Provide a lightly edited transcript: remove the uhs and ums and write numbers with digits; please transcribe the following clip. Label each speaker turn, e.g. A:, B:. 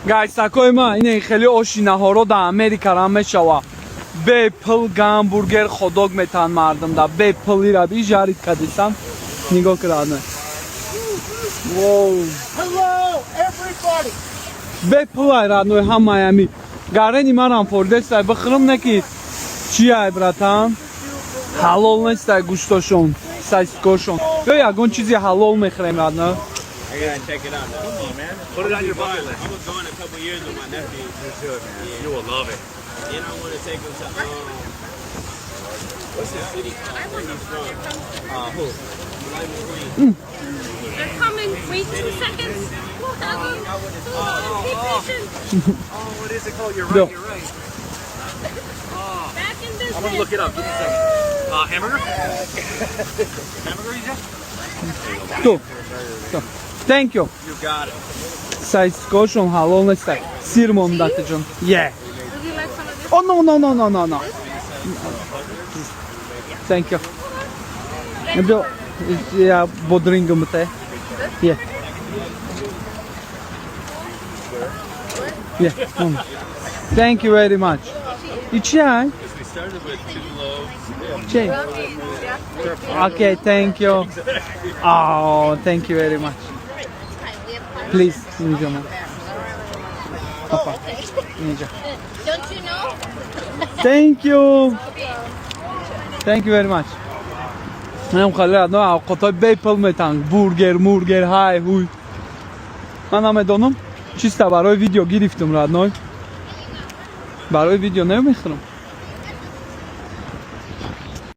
A: Guys, акои ман, ине хеле оши наҳоро дар Америкара мешава. Бепул гамбургер, хот-дог метаҳанд мардум да бепул. Ира би жарить кадисан, нигоҳ кирана. Воу.
B: Hello, everybody.
A: Бепул ай, родной, ҳамаи ами гарени марам фордестай бихӯрам, не ки чи ай, братан, ҳалол нестай гӯштошон, сосискошон. Ё ягон чизи ҳалол мехӯрем, родной.
C: I gotta check it out, man.
D: Come on, man. Put it on your bucket list.
C: I was going a couple years with my nephew.
D: You should, man. You will love it.
C: Then I want to take him to what's the city called where he's from?
D: Who?
C: Lightning McQueen.
E: They're coming. Wait 2 seconds. We'll have them. Hold on. Be patient.
D: Oh, what is it called? You're
A: Go.
D: right. You're right.
E: Back in business.
D: I'm gonna look it up. Give me a second. Hamburger? Hamburger, you said?
A: Ту. Ту. Thank you.
D: You got it.
A: Сосискошон ҳалол нестай. Сир мондатаҷон. Yeah.
E: Would you like some of this?
A: Oh, no. Thank you. Бё, я бодрингам те. Yeah. Thank you very much. И чи ай?
C: We started with two loaves.
A: Чи? Okay, thank you. Oh, thank you very much. Please, инҷо ман. Опа. Инҷо.
E: Don't you know?
A: Thank you. Thank you very much. Ман хеле одно авқотҳои бепул метан. Бургер, мургер, ҳай, ҳуй. Ман намедонам. Чиста барои видео гирифтум, родной. Барои видео намехӯрам.